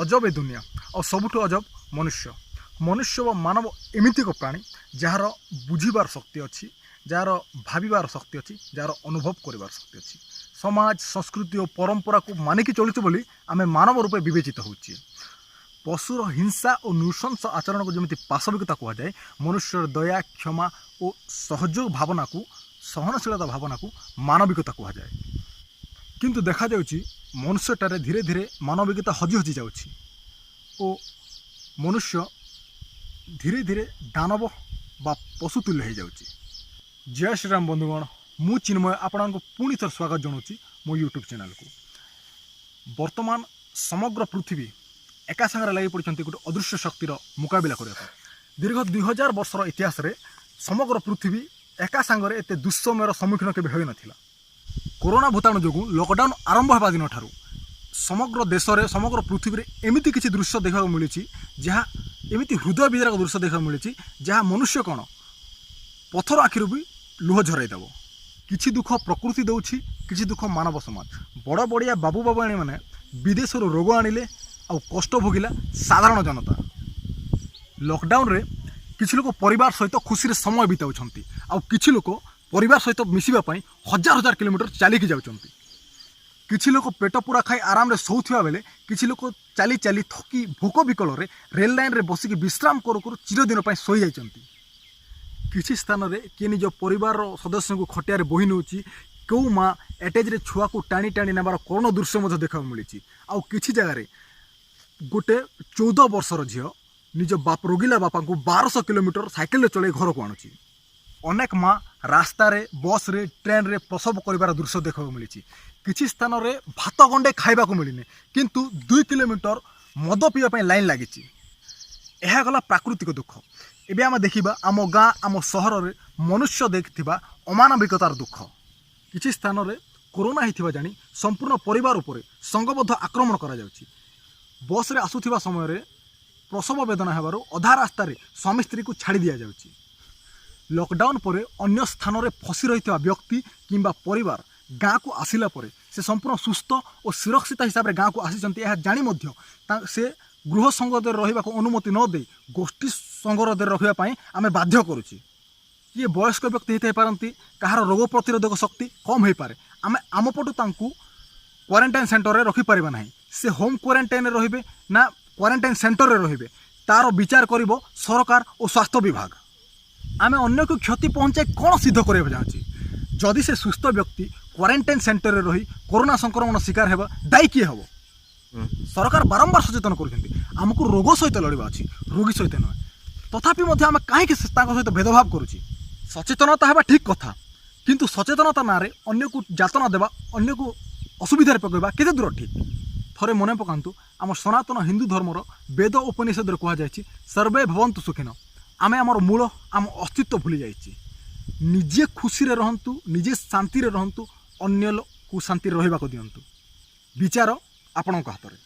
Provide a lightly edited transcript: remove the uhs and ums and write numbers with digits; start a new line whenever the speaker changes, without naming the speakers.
ଅଜବ ଏ ଦୁନିଆ ଆଉ ସବୁଠୁ ଅଜବ ମନୁଷ୍ୟ। ମନୁଷ୍ୟ ବା ମାନବ ଏମିତି ଏକ ପ୍ରାଣୀ ଯାହାର ବୁଝିବାର ଶକ୍ତି ଅଛି, ଯାହାର ଭାବିବାର ଶକ୍ତି ଅଛି, ଯାହାର ଅନୁଭବ କରିବାର ଶକ୍ତି ଅଛି। ସମାଜ, ସଂସ୍କୃତି ଓ ପରମ୍ପରାକୁ ମାନିକି ଚଳୁଛୁ ବୋଲି ଆମେ ମାନବ ରୂପେ ବିବେଚିତ ହେଉଛି। ପଶୁର ହିଂସା ଓ ନୃଶଂସ ଆଚରଣକୁ ଯେମିତି ପାଶବିକତା କୁହାଯାଏ, ମନୁଷ୍ୟର ଦୟା, କ୍ଷମା ଓ ସହଯୋଗ ଭାବନାକୁ, ସହନଶୀଳତା ଭାବନାକୁ ମାନବିକତା କୁହାଯାଏ। କିନ୍ତୁ ଦେଖାଯାଉଛି ମନୁଷ୍ୟଟାରେ ଧୀରେ ଧୀରେ ମାନବିକତା ହଜି ହଜି ଯାଉଛି ଓ ମନୁଷ୍ୟ ଧୀରେ ଧୀରେ ଦାନବ ବା ପଶୁ ତୁଲ୍ୟ ହେଇଯାଉଛି। ଜୟ ଶ୍ରୀରାମ ବନ୍ଧୁଗଣ, ମୁଁ ଚିନ୍ମୟ ଆପଣଙ୍କୁ ପୁଣି ଥରେ ସ୍ୱାଗତ ଜଣାଉଛି ମୋ ୟୁଟ୍ୟୁବ୍ ଚ୍ୟାନେଲକୁ। ବର୍ତ୍ତମାନ ସମଗ୍ର ପୃଥିବୀ ଏକା ସାଙ୍ଗରେ ଲାଗି ପଡ଼ିଛନ୍ତି ଗୋଟେ ଅଦୃଶ୍ୟ ଶକ୍ତିର ମୁକାବିଲା କରିବା ପାଇଁ। ଦୀର୍ଘ 2000 ବର୍ଷର ଇତିହାସରେ ସମଗ୍ର ପୃଥିବୀ ଏକା ସାଙ୍ଗରେ ଏତେ ଦୁଃସମୟର ସମ୍ମୁଖୀନ କେବେ ହୋଇନଥିଲା। କରୋନା ଭୂତାଣୁ ଯୋଗୁଁ ଲକଡାଉନ୍ ଆରମ୍ଭ ହେବା ଦିନଠାରୁ ସମଗ୍ର ଦେଶରେ, ସମଗ୍ର ପୃଥିବୀରେ ଏମିତି କିଛି ଦୃଶ୍ୟ ଦେଖିବାକୁ ମିଳିଛି, ଯାହା ଏମିତି ହୃଦୟ ବିଦାରକ ଦୃଶ୍ୟ ଦେଖିବାକୁ ମିଳିଛି, ଯାହା ମନୁଷ୍ୟ କ'ଣ ପଥର ଆଖିରୁ ବି ଲୁହ ଝରାଇ ଦେବ। କିଛି ଦୁଃଖ ପ୍ରକୃତି ଦେଉଛି, କିଛି ଦୁଃଖ ମାନବ ସମାଜ। ବଡ଼ ବଡ଼ିଆ ବାବୁ ବାବୁଆଣୀମାନେ ବିଦେଶରୁ ରୋଗ ଆଣିଲେ ଆଉ କଷ୍ଟ ଭୋଗିଲା ସାଧାରଣ ଜନତା। ଲକଡାଉନରେ କିଛି ଲୋକ ପରିବାର ସହିତ ଖୁସିରେ ସମୟ ବିତାଉଛନ୍ତି, ଆଉ କିଛି ଲୋକ ପରିବାର ସହିତ ମିଶିବା ପାଇଁ ହଜାର ହଜାର କିଲୋମିଟର ଚାଲିକି ଯାଉଛନ୍ତି। କିଛି ଲୋକ ପେଟ ପୂରା ଖାଇ ଆରାମରେ ଶୋଉଥିବା ବେଳେ କିଛି ଲୋକ ଚାଲି ଚାଲି ଥକି ଭୋକ ବିକଳରେ ରେଲ୍ ଲାଇନ୍ରେ ବସିକି ବିଶ୍ରାମ କରୁ କରୁ ଚିରଦିନ ପାଇଁ ଶୋଇଯାଇଛନ୍ତି। କିଛି ସ୍ଥାନରେ କିଏ ନିଜ ପରିବାରର ସଦସ୍ୟଙ୍କୁ ଖଟିଆରେ ବୋହି ନେଉଛି, କେଉଁ ମା ଆଟାଚରେ ଛୁଆକୁ ଟାଣି ଟାଣି ନେବାର କରୁଣ ଦୃଶ୍ୟ ମଧ୍ୟ ଦେଖିବାକୁ ମିଳିଛି। ଆଉ କିଛି ଜାଗାରେ ଗୋଟେ 14 ବର୍ଷର ଝିଅ ନିଜ ବାପ ରୋଗିଲା ବାପାଙ୍କୁ 1200 କିଲୋମିଟର ସାଇକେଲରେ ଚଳାଇ ଘରକୁ ଆଣୁଛି। ଅନେକ ମା ରାସ୍ତାରେ, ବସ୍ରେ, ଟ୍ରେନ୍ରେ ପ୍ରସବ କରିବାର ଦୃଶ୍ୟ ଦେଖିବାକୁ ମିଳିଛି। କିଛି ସ୍ଥାନରେ ଭାତ ଗଣ୍ଡେ ଖାଇବାକୁ ମିଳିନି, କିନ୍ତୁ 2 କିଲୋମିଟର ମଦ ପିଇବା ପାଇଁ ଲାଇନ୍ ଲାଗିଛି। ଏହା ଗଲା ପ୍ରାକୃତିକ ଦୁଃଖ। ଏବେ ଆମେ ଦେଖିବା ଆମ ଗାଁ, ଆମ ସହରରେ ମନୁଷ୍ୟ ଦେଖିଥିବା ଅମାନବିକତାର ଦୁଃଖ। କିଛି ସ୍ଥାନରେ କରୋନା ହେଇଥିବା ଜାଣି ସମ୍ପୂର୍ଣ୍ଣ ପରିବାର ଉପରେ ସଂଘବଦ୍ଧ ଆକ୍ରମଣ କରାଯାଉଛି। ବସ୍ରେ ଆସୁଥିବା ସମୟରେ ପ୍ରସବ ବେଦନା ହେବାରୁ ଅଧା ରାସ୍ତାରେ ସ୍ୱାମୀ ସ୍ତ୍ରୀକୁ ଛାଡ଼ି ଦିଆଯାଉଛି। ଲକଡାଉନ୍ ପରେ ଅନ୍ୟ ସ୍ଥାନରେ ଫସି ରହିଥିବା ବ୍ୟକ୍ତି କିମ୍ବା ପରିବାର ଗାଁକୁ ଆସିଲା ପରେ ସେ ସମ୍ପୂର୍ଣ୍ଣ ସୁସ୍ଥ ଓ ସୁରକ୍ଷିତ ହିସାବରେ ଗାଁକୁ ଆସିଛନ୍ତି ଏହା ଜାଣି ମଧ୍ୟ ସେ ଗୃହ ସଂଗରୋଧରେ ରହିବାକୁ ଅନୁମତି ନ ଦେଇ ଗୋଷ୍ଠୀ ସଂଗରୋଧରେ ରଖିବା ପାଇଁ ଆମେ ବାଧ୍ୟ କରୁଛି। କିଏ ବୟସ୍କ ବ୍ୟକ୍ତି ହେଇଥାଇ ପାରନ୍ତି, କାହାର ରୋଗ ପ୍ରତିରୋଧକ ଶକ୍ତି କମ୍ ହେଇପାରେ। ଆମେ ଆମ ପଟୁ ତାଙ୍କୁ କ୍ୱାରେଣ୍ଟାଇନ୍ ସେଣ୍ଟରରେ ରଖିପାରିବା ନାହିଁ। ସେ ହୋମ୍ କ୍ୱାରେଣ୍ଟାଇନ୍ରେ ରହିବେ ନା କ୍ୱାରେଣ୍ଟାଇନ୍ ସେଣ୍ଟରରେ ରହିବେ, ତାର ବିଚାର କରିବ ସରକାର ଓ ସ୍ୱାସ୍ଥ୍ୟ ବିଭାଗ। ଆମେ ଅନ୍ୟକୁ କ୍ଷତି ପହଞ୍ଚାଇ କ'ଣ ସିଦ୍ଧ କରିବାକୁ ଚାହୁଁଛି? ଯଦି ସେ ସୁସ୍ଥ ବ୍ୟକ୍ତି କ୍ୱାରେଣ୍ଟାଇନ୍ ସେଣ୍ଟରରେ ରହି କରୋନା ସଂକ୍ରମଣ ଶିକାର ହେବ, ଦାୟୀ କିଏ ହେବ? ସରକାର ବାରମ୍ବାର ସଚେତନ କରୁଛନ୍ତି, ଆମକୁ ରୋଗ ସହିତ ଲଢ଼ିବା ଅଛି, ରୋଗୀ ସହିତ ନୁହେଁ। ତଥାପି ମଧ୍ୟ ଆମେ କାହିଁକି ତାଙ୍କ ସହିତ ଭେଦଭାବ କରୁଛି? ସଚେତନତା ହେବା ଠିକ୍ କଥା, କିନ୍ତୁ ସଚେତନତା ନାଁରେ ଅନ୍ୟକୁ ଯାତନା ଦେବା, ଅନ୍ୟକୁ ଅସୁବିଧାରେ ପକାଇବା କେତେ ଦୂର ଠିକ୍? ଥରେ ମନେ ପକାନ୍ତୁ, ଆମ ସନାତନ ହିନ୍ଦୁ ଧର୍ମର ବେଦ ଉପନିଷଦରେ କୁହାଯାଇଛି, ସର୍ବେ ଭବନ୍ତୁ ସୁଖିନ। ଆମେ ଆମର ମୂଳ, ଆମ ଅସ୍ତିତ୍ୱ ଭୁଲି ଯାଇଛି। ନିଜେ ଖୁସିରେ ରହନ୍ତୁ, ନିଜେ ଶାନ୍ତିରେ ରହନ୍ତୁ, ଅନ୍ୟକୁ ଶାନ୍ତିରେ ରହିବାକୁ ଦିଅନ୍ତୁ। ବିଚାର ଆପଣଙ୍କ ହାତରେ।